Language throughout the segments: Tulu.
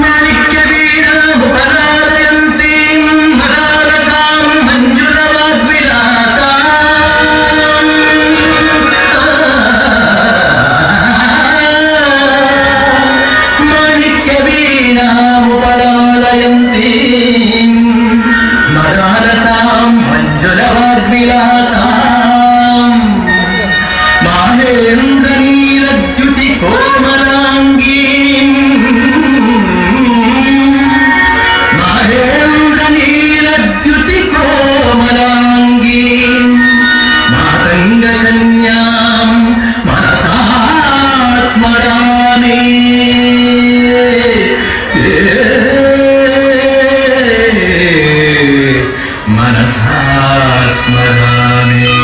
ಮಾಣಿಕ್ಯವೀಣಾಮುಪಲಾಲಯಂತೀಂ ಮದಾಲಸಾಂ ಮಂಜುಳವಾಗ್ವಿಲಾಸಾಂ. ಮಾಣಿಕ್ಯವೀಣಾಮುಪಲಾಲಯಂತೀಂ ಮದಾಲಸಾಂ ಮಂಜುಳವಾಗ್ವಿಲಾಸಾಂ ಮಾಹೇಂದ್ರ ನೀಲದ್ಯುತಿ ಕೋಮಲಾಂಗೀಂ, ಮಾಹೇಂದ್ರ ನೀಲದ್ಯುತಿ ಕೋಮಲಾಂಗೀಂ ಮಾತಂಗ ಕನ್ಯಾಂ ಮನಸಾ ಸ್ಮರಾಮಿ, ಮನಸಾ ಸ್ಮರಾಮಿ.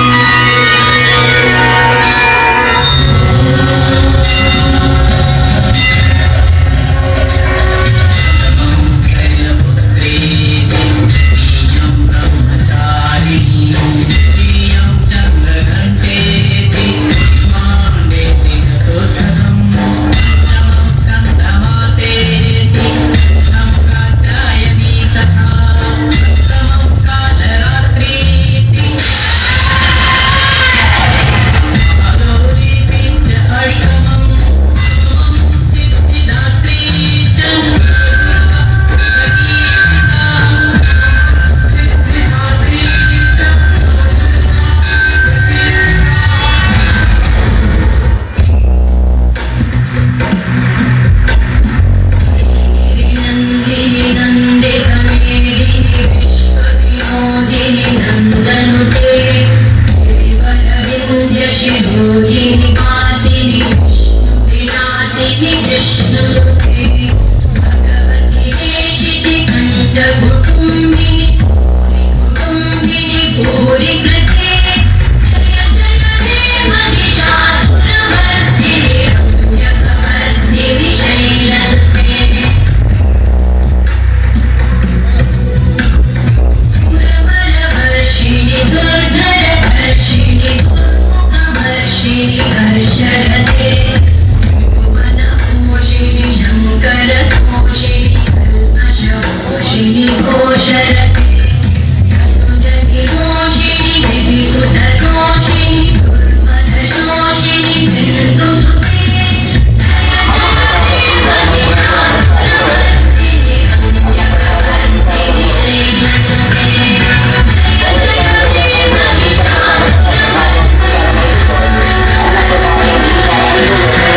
नन्दिनि नन्दितमेदिनि विश्वविनोदिनि नन्दनुते गिरिवरविन्द्यशिरोधिनि वासिनि विष्णुविलासिनि कृष्णनुते भगवति देशिति कण्ठकुटुम्बिनि भूरि कुटुम्बिनि भूरि कृते जय जय हे महिषासुरमर्दिनि रम्यकवर्दिनि शैलसुते। सुरवरवर्षिणि दुर्धरधर्षिणि दुर्मुखमर्षिणि हर्षरते भुवनपोषिणि शङ्करतोषिणि कल्मषपोषिणि घोषरते धनुजनिरोषिणि दिविसुतरोषिणि दुर्मदशोषिणि सिन्धुसुते जय जय हे महिषासुरमर्दिनि रम्यकवर्दिनि शैलसुते जय जय हे महिषासुरमर्दिनि रम्यकवर्दिनि शैलसुते।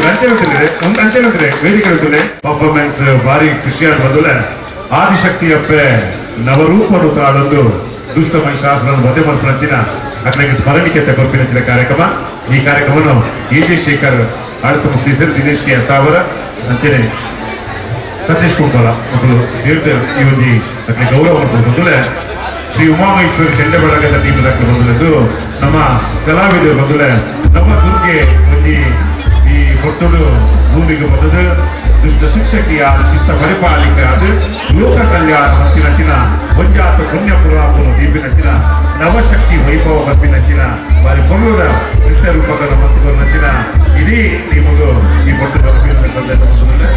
ಅಂಚನೆ ಉಂತುಲೆ, ಒಂದು ಅಂಚನೆ ಉಂತುಲೆ, ವೇದಿಕೆ ಉಂತುಲೆ. ಪರ್ಫಾರ್ಮೆನ್ಸ್ ಭಾರಿ ಖುಷಿಯಾದ ಬಂದುಲೆ. ಆದಿಶಕ್ತಿಯಪ್ಪೆ ನವರೂಪನು ತಾಳೊಂದು ದುಷ್ಟ ಮಹಿಷಾಸುರನು ವಧೆ ಮಲ್ಪನಂಚಿನ ಅಕ್ಲೆಗ್ ಸ್ಮರಣಿಕೆತೆ ಕೊರ್ಪಿನಂಚಿನ ಕಾರ್ಯಕ್ರಮ. ಈ ಕಾರ್ಯಕ್ರಮವನ್ನು ಎ ಜೆ ಶೇಖರ್ ಆಡಳಿತ ಮುಕ್ತೇಸರ್, ದಿನೇಶ್ ಕೆ ಅತ್ತಾವರ, ಅಂಚನೆ ಸತೀಶ್ ಕುಂಕಲ ಮಕ್ಕಳು ಸೇರಿದ ಈ ಒಂದು ಅಕ್ಲೆ ಗೌರವ ಬಂದುಲೆ. ಶ್ರೀ ಉಮಾಮಹೇಶ್ವರಿ ಚೆಂಡೆ ಬಳಗದ ಟೀಮ್ ಬಂದುಲೆಂದು ನಮ್ಮ ಕಲಾವಿದರು ಬಂದುಲೆ. ನಮ್ಮ ದುರ್ಗೆ ಒಂಜಿ ಈ ಹೊತ್ತುಡು ಭೂಮಿಗೆ ಬಂದದ್ದು ದುಷ್ಟ ಶಿಕ್ಷಕಿಯ ಶಿಷ್ಟ ಪರಿಪಾಲಿಕ ಅದು ಲೋಕ ಕಲ್ಯಾಣ ಹತ್ತಿನಂಚಿನ ಒಂಜಾತ ಪುಣ್ಯ ಪುರಾಪುನು ದೀಪಿನಂಚಿನ ನವಶಕ್ತಿ ವೈಭವ ಬರ್ಪಿನಂಚಿನ ಬಾರಿ ಪೊರ್ಲುದ ನೃತ್ಯ ರೂಪದ ಮಂತ್ರಿನಂಚಿನ ಇಡೀ ಟೀಮುಗು ಈ ಪೊಟ್ಟು ಬರ್ಪಿನ ಸಂದೇಶ ಬಂದುಲೆ.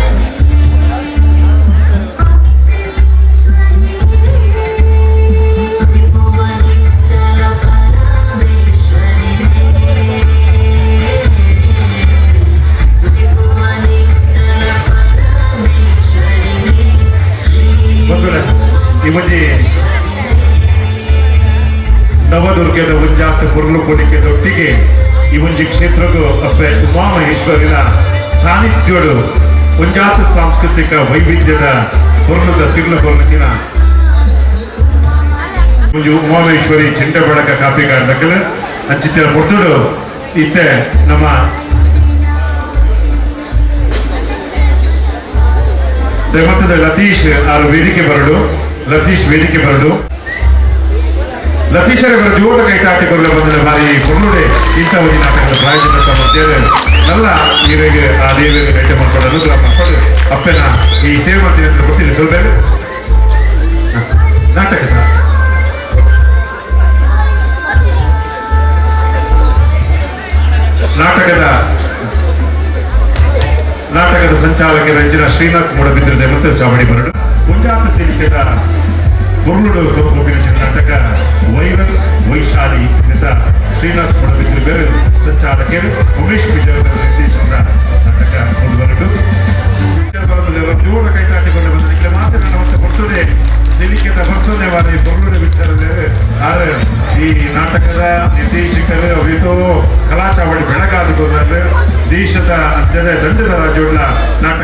ಬಂಧುಗಳೇ, ಈ ಒಂಜಿ ನವದುರ್ಗದ ಒಂಜಾತ ಪೊರ್ಲು ಕೊಡಿಕೆದೊಟ್ಟಿಗೆ ಈ ಒಂಜಿ ಕ್ಷೇತ್ರಗೂ ಅಪ್ಪೆ ಉಮಾಮಹೇಶ್ವರಿನ ಸಾನ್ನಿಧ್ಯೋಡು ಒಂಜಾತ ಸಾಂಸ್ಕೃತಿಕ ವೈವಿಧ್ಯದ ಪೊರ್ಲುದ ತಿರ್ಲು ಕೊರ್ಲಚಿನ ಒಂಜಿ ಉಮಾಮಹೇಶ್ವರಿ ಚೆಂಡೆ ಬಳಕ ಕಾಪಿ ದಕ್ಕಲು ಅಂಚಿತ್ತಿನ ಪೊರ್ತುಡು ಇತ್ತೆ ನಮ್ಮ ದೈವತ್ತದ ಲತೀಶ್ ಆರು ವೇದಿಕೆ ಬರಡು. ಲತೀಶ್ ವೇದಿಕೆ ಬರಡು. ಲತೀಶರ ಜೋಡ ಕೈತಾಟಿ ಕೊರಲೆ ಬಂದ ಬಾರಿ ಪೊರ್ಲುಡೆ. ಇಂಥ ಒಂದು ನಾಟಕದ ಪ್ರಾಯೋಜನ ಮಧ್ಯೆ ನಲ್ಲ ಈರೆಗೆ ಆ ದೇವಿಗೆ ಕೈಟೆ ಮಾಡ್ಕೊಂಡು ಅನುಗ್ರಹ ಮಾಡ್ಕೊಂಡು ಅಪ್ಪನ ಈ ಸೇವೆ ಮಾಡ್ತೀನಿ ಅಂತ ಗೊತ್ತಿಲ್ಲ. ಸ್ವಲ್ಪ ನಾಟಕದ ನಾಟಕದ ನಾಟಕದ ಸಂಚಾಲಕ ರಂಜನ ಶ್ರೀನಾಥ್ ಮೂಡಬಿದ್ರೆ ಮತ್ತು ಚಾವಡಿ ಬರಡು. ಮುಂಜಾತ ತೇಲಿಕೆದ ಪೊರ್ಲುಡು ಕೊಪ್ಪಿನ ನಾಟಕ ವೈರಲ್ ವೈಶಾಲಿ ಅಂತ ಶ್ರೀನಾಥ್ ಮೂಡಬಿದ್ರೆ ಬೇರೆ ಸಂಚಾಲಕರು ಉಮೇಶ್ ವಿಜಯ ನಿರ್ದೇಶನದ ನಾಟಕ ಮುಂದುವರೆದು ಜೋಡ ಕೈತಾಟಿಕೊಂಡು ಬಂದ ಮಾತಿನ ಮತ್ತೆ ಪೊರ್ತುಡೆ ತೆಲಿಕೆದ ಬರ್ಸೋನೆ ವಾರಿ ಪೊರ್ಲುಡೆ ವಿಚಾರದಲ್ಲಿ. ಆದ್ರೆ ಈ ನಾಟಕದ ನಿರ್ದೇಶಕರು ಅವಿತೋ ಕಲಾಚಾವಡಿ ಬೆಳಗಾದ ದೇಶದ ಅಂತ್ಯದ ದಂಡದ ರಾಜ್ಯವುಳ್ಳ ನಾಟಕ.